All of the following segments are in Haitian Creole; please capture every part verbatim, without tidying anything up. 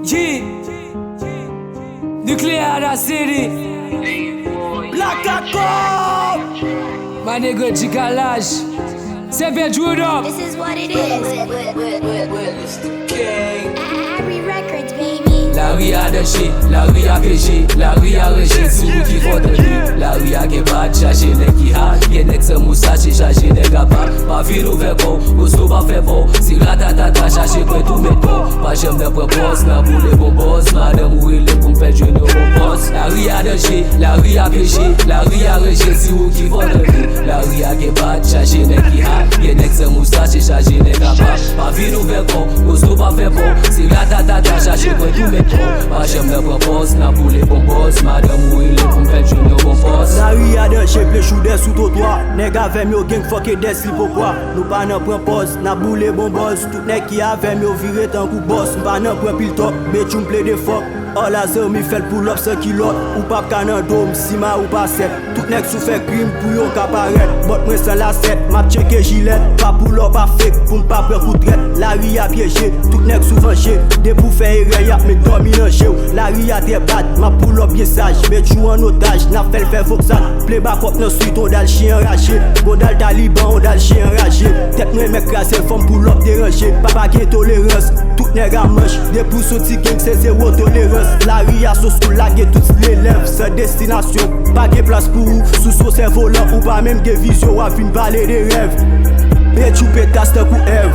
G. Nuclear da City. Black Jacob. My nigga G Kalaj. Savage, what up? This is what it is. Every Records, baby. Lari a danje, lari a peche, lari a ranje, si ou ki fò tande. Lari a gen bad, chaje nèg ki hot, gen nèg san moustach e chaje nèg apa. Pa vin ouvè kò w, Bosco pa fè pa w, se ratatata, chaje pwen tou met kò. Pa janm nan pran pòz, nan boule bon bòz, madanm ou rele pou m fè l jwenn yon bon pòz. Lari a danje, lari a peche, lari a ranje, si ou ki fò tande. Lari a gen bad, chaje nèg ki hot, gen nèg san moustach e chaje nèg apa. Pa vin ouvè kò w, Bosco pa fè pa w, se ratatata, chaje pwen tou met kò. Pa janm nan pran pòz, nan boule bon bòz, madanm ou rele pou m fè l jwenn yon bon pòz. Lari a danje, pye choudè sou twotwa, nèg avè m yo gang, fòk e dès li pokwa. Nou pa nan pran pòz, n ap boule bon bòz. Tout nèg ki avè m yo vire tankou bòs. M pa nan pran pil tòk, bitch, ou m plede fòk. All eyes on me, fè l pull up san kilòt. Ou p ap ka nan do m, si ma ou pa sèt. Tout nèg sou fè krim pou yo ka parèt. Bòt mwen san lasèt, m ap tcheke jilèt. Pa pull up a fake, pou m pa pran kou trèt. Lari a pyeje, tout nèg sou vanje. Depi w fè erè, y ap met dòmi nan je w. Lari a trè bad, m ap pull up byen saj. Bitch, ou an otaj, n ap fè l fè vokzal. Ple bakòp nan swit, on dal chyen anraje. Gon dal Taliban, on dal chyen anraje. Tèt mwen mèk kraze l, fò m pull up deranje. Pa, pa gen tolerans, tout nèg a manch. Depi w soti gang, se zewo tolerans. Lari a sos pou lage tout lelèv. San destinasyon, pa gen plas pou ou. Sou so sèvolan, ou pa menm gen vizyon, w ap vin pale de rèv. Bitch, ou petas tankou Èv.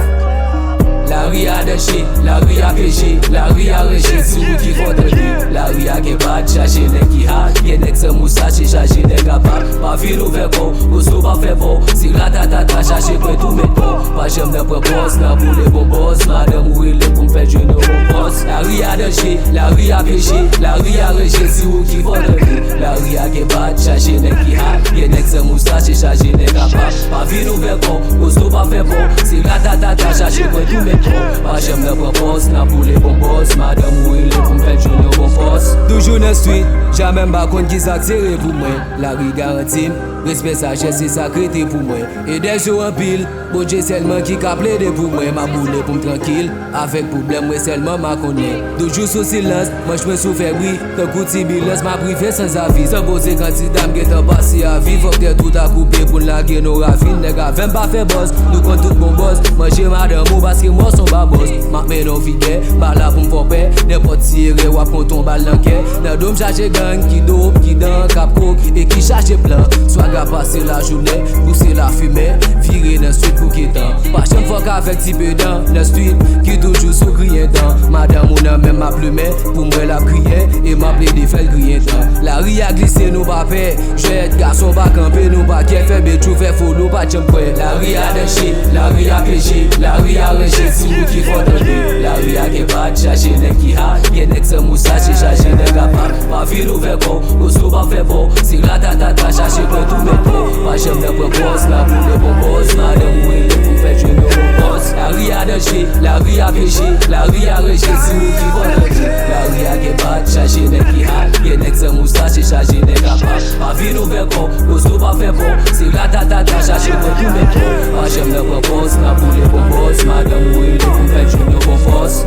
Lari a danje, lari a peche, lari a ranje, si ou ki fò tande. Lari a gen bad, chaje nèg ki hot, gen nèg san moustach e chaje nèg apa. Pa vin ouvè kò w, Bosco pa fè pa w, se ratatata, chaje pwen tou met kò. Pa janm nan pran pòz, nan boule bon bòz, madanm ou rele pou m fè l jwenn yon bon pòz. Lari a danje, lari a peche, lari a ranje, si ou ki fò tande. Lari a gen bad, chaje nèg ki hot, gen nèg san moustach e chaje nèg apa. Pa vin ouvè kò w, Bosco pa fè pa w, se ratatata, chaje pwen tou met kò. Pa janm nan pran pòz, nan boule bon bòz, madanm ou rele pou m fè l jwenn yon bon pòz. Toujou nan street, jamè m pa konn kisa k sere pou mwen. Lari garanti m, respè, sajès, se sa k rete pou mwen. E dèz yo anpil, Bondye sèlman ki ka plede pou mwen. M ap boule pou m trankil, avèk pwoblèm mwen sèlman m a konnen. Toujou sou silans, manch mwen sou fè bri, tankou tibilans, m ap rive sanzavi. San poze kandida, m gentan pase avi. Fòk tèt ou ta koupe pou n lage nou ravin. Nèg avè m pa fè bòz, nou konn tout bon bòz. Manje madanm ou paske mò s on babòs. M ap mennen w vigè, pa la pou m fè w pè. Nenpòt ti erè w ap kontan bal nan kè. Nan do m chaje gang ki dop, ki dan, k ap kok e ki chaje plan. Swaga pase lajounen, pouse lafimen, vire nan street pou ki tan. Pa janm fòk avèk ti pedan nan street ki toujou sou griyen dan. Madanm ou nan men m ap limen, pou m wè l ap griyen, e m ap plede fè l griyen dan. Lari a glise, nou pa pè. Jwèt, gason pa kanpe, nou pa kè, fè bèt ou fè folo, pa janm kwè. Lari a danje, lari a peche, lari a ranje, si ou ki fò tande. Lari a gen bad, chaje nèg ki hot, gen nèg san moustach e chaje nèg apa. Pa vin ouvè kò w, Bosco pa fè pa w, se ratatata, chaje pwen tou met kò. Pa janm nan pran pòz, nan boule bon bòz, madanm ou rele pou m fè l jwenn yon bon pòz. Lari a danje, lari a peche, lari a ranje, si ou ki fò tande. Lari a gen bad, chaje nèg ki hot, gen nèg san moustach e chaje nèg apa. Pa vin ouvè kò w, Bosco pa fè pa w, se ratatata, chaje pwen tou met kò. Pa janm nan pran pòz, nan boule bon bòz, madanm ou rele pou m fè l jwenn yon bon pòz.